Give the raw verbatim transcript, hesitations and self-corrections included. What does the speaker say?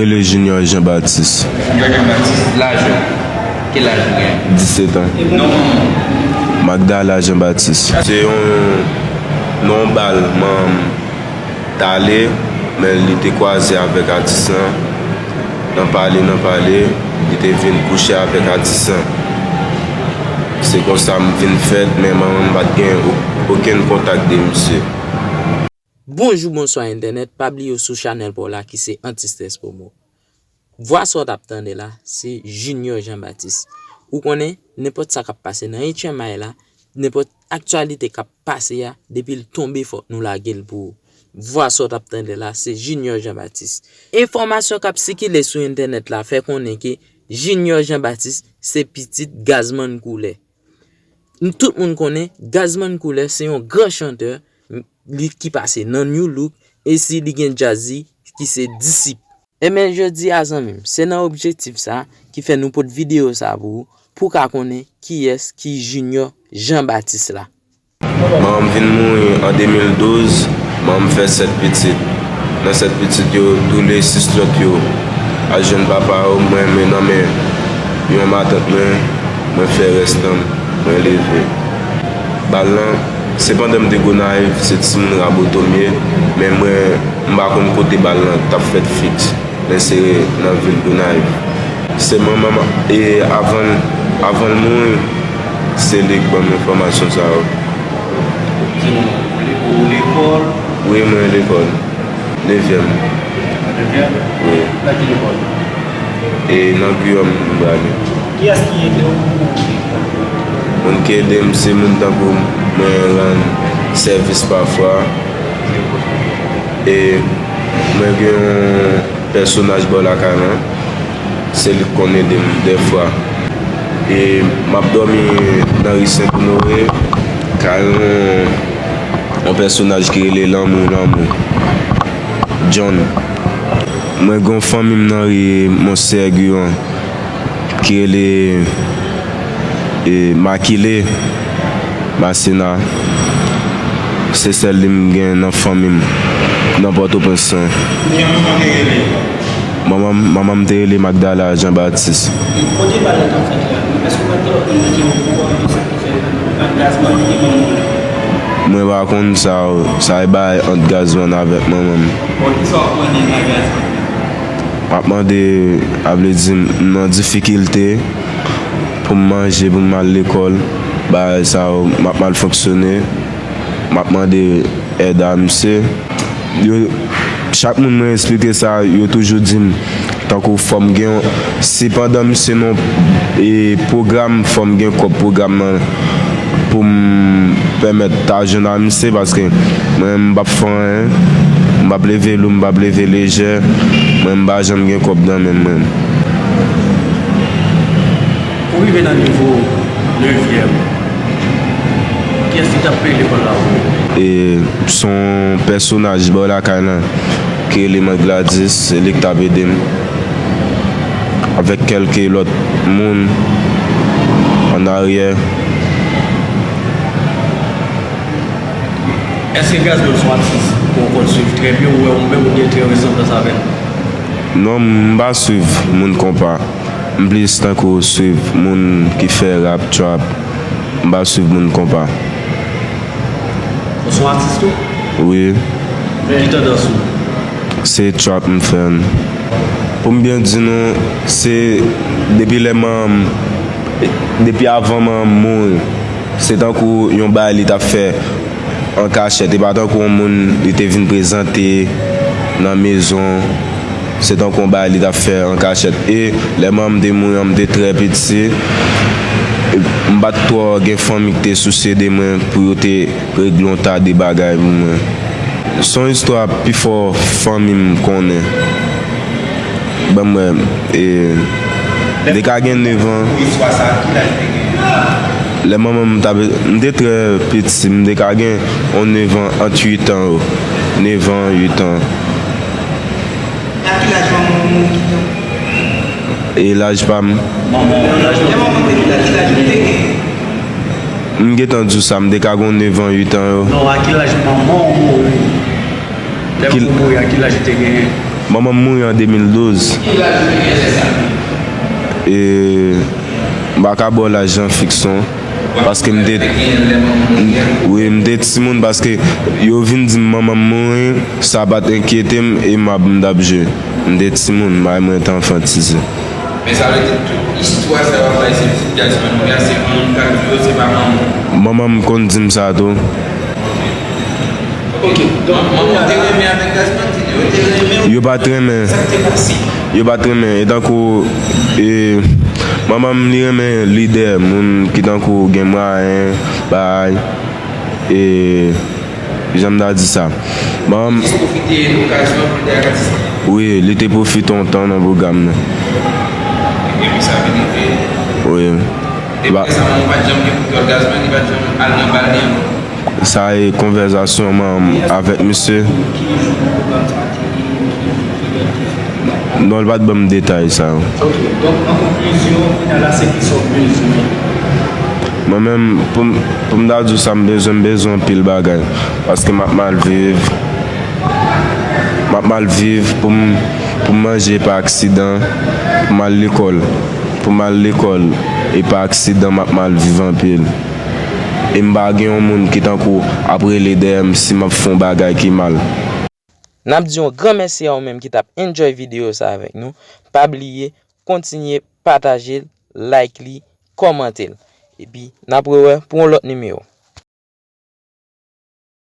Le Junior Jean Baptiste. Junior Jean Baptiste, laj ou? Ki laj ou gen? Disèt an. Non manman w? Magdala Jean Baptiste. Se yon, nan yon bal manman m t ale, men li te kwaze avèk atis lan. Nan pale, nan pale, li te vin kouche avèk atis lan. Se konsa m vin fèt, men manman m pa t gen o-, okenn kontak de misye. Bonjou, bonswa entènèt, pa bliye w sou chanèl pa w la ki se Antistrès Promo. Vwa sa w t ap tande la, se Junior Jean Baptiste. Ou konnen, nenpòt sa k ap pase nan H M I la, nenpòt aktyalite k ap pase a, depi l tonbe fòk nou lage l pou ou. Vwa sa w t ap tande la, se Junior Jean Baptiste. Enfòmasyon k ap sikile sou entènèt la fè konnen ke Junior Jean Baptiste se pitit Gazman Koulè. Tout moun konnen Gazman Koulè se yon gran chantè, li ki pase nan Nu Look, e si li gen djaz li ki se Disip. Ebyen jodi a zanmi m, se nan objektif sa ki fè nou pot videyo sa pou ou, pou w ka konnen kiyès ki Junior Jean Baptiste la. Manman m vin mouri an de mil douz, manman m fè sèt pitit. Nan sèt pitit yo, toule sis lòt yo al jwenn papa yo, mwen men nan men yon matant mwen, mwen fè rès tan m, mwen leve. Bal lan, se pandan m te Gonayiv, se timoun Raboto m ye, men mwen, m pa konn kote bal lan t ap fèt fiks. Men se nan vil Gonayiv. Se manman m, e avan, avan l mouri, se li k ban m enfòmasyon sa yo. Di nou, ou le-, ou lekòl? Wi, mwen lekòl. Nevyèm. Nevyèm? Wi. Nan ki lekòl? E nan Guillaume m prale. Kiyès ki ede w pou w lekòl? Moun ki ede m, se moun tankou m, mwen rann sèvis pafwa. E mwen gen yon pèsonaj bò lakay lan, se li k konn ede m dèfwa. E m ap dòmi nan ri Sent Onore, kay yon, yon pèsonaj ki rele Lanmou Lanmou, John. Mwen gen yon fanmi m nan ri Monseyè Guyon ki rele, e, Makile Masena. Se sèl li m gen nan fanmi m nan Pòtoprens lan. Kounya manman te rele? Manman m, manman m te rele Magdala Jean Baptiste. Kote bal la t ap fèt la, èske w pa t gen lòt moun ki te okouran de sa ki fè Gazman te ban moun la? Mwen pa konn sa, sa e bagay ant Gazman avèk manman m. Bon, kisa w ap mande nan Gazman? M ap mande, a vle di, m nan difikilte pou m manje, pou m al lekòl, bagay sa yo, m ap mal fonksyone, m ap mande èd a misye. Yo, chak moun mwen eksplike sa, yo toujou di m, tankou fò m gen yon, si pandan misye nan, e, pwogram, fò m gen kòb pwogram nan, pou m pèmèt ta jwenn a misye, paske mwen, m p ap fè anyen, m p ap leve lou, m p ap leve lejè, mwen, m pa janm gen kòb nan men m, mwen. Ou rive nan nivo nevyèm, kiyès ki t ap peye lekòl la pou ou? E, se yon pèsonaj bò lakay lan ki rele Man Gladys, se li ki t ap ede m. Avèk kèlke lòt moun an aryè. Èske Gazman se yon atis ke w konn swiv trè byen, ou wè ou menm ou gen trè resanblans avè l? Non, m pa swiv moun konpa. M plis tankou swiv moun ki fè rap, trap. M pa swiv moun konpa. Ou se yon atis tou? Wi. Ki tandans ou? Se trap m fè. Pou m byen di nou, se depi lè manman m, depi avan manman m mouri, se tankou yon bagay li t ap fè an kachèt. E pa tankou yon moun li te vin prezante nan mezon. Se tankou yon bagay li t ap fè an kachèt. E lè manman m te mouri an, m te trè piti. M pa t twò gen fanmi ki te sousye de mwen pou yo te regle yon ta de bagay pou mwen. Se yon istwa pifò fanmi m konnen. Ban m wè, e, m te ka gen nèf an. Lè manman m t ap, m te trè piti, m te ka gen yon nèf an, ant uit an yo. Nèf an, uit an. A ki laj manman w mouri? E laj pa m. Manman w, laj manman w. Lè manman w te mouri la, ki laj ou te gen? M gentan di w sa, m te ka gen nèf an, uit an yo. Non, a ki laj manman w mouri? Lè manman w mouri, a ki laj ou te genyen? Manman m mouri an de mil douz. E m pa ka ba w laj an fiksyon. Paske m te, m, wi, m te timoun, paske yo vin di m manman m mouri, sa pa t enkyete m, e m ap, m t ap jwe. M te timoun, may mwen te anfantize. Men sa vle di tout istwa sa yo ap bay se pitit Gazzman, oubyen se moun k ap di yo se pa manman w? Manman m konn di m sa tou. Ok, donk manman w te renmen avèk Gazzman, di yo te renmen w? Yo pa t renmen. Sa k te pase? Yo pa t renmen. E tankou, e, manman m li renmen lidè, moun ki tankou gen mwayen, bay, e, jan m ta di sa. Manman m. Jis pwofite okazyon pou l te ak atis la. Wi, li te pwofite yon tan nan pwogram nan. Epi sa vin rive. Wi. Depi sa, manman w pa t janm gen kontwòl Gazzman, li pa t janm al nan bal li ankò. Sa e konvèsasyon manman m avèk misye. Non, li pa t ban m detay sa yo. Ok, donk, an konklizyon, kounye a la, se kisa w bezwen? Mwen menm, pou m, pou m ta di w sa m bezwen, m bezwen anpil bagay. Paske m ap mal viv. M ap mal viv pou m, pou m manje pa aksidan, pou m al lekòl. Pou m al lekòl e pa aksidan, m ap mal viv anpil. E m pa gen yon moun ki tankou ap rele dèyè m si m ap fè yon bagay ki mal. N ap di yon gran mèsi a ou menm ki t ap enjoy videyo sa avèk nou. Pa bliye, kontinye pataje l, like li, kòmante l. Epi, n ap rewè pou yon lòt nimewo.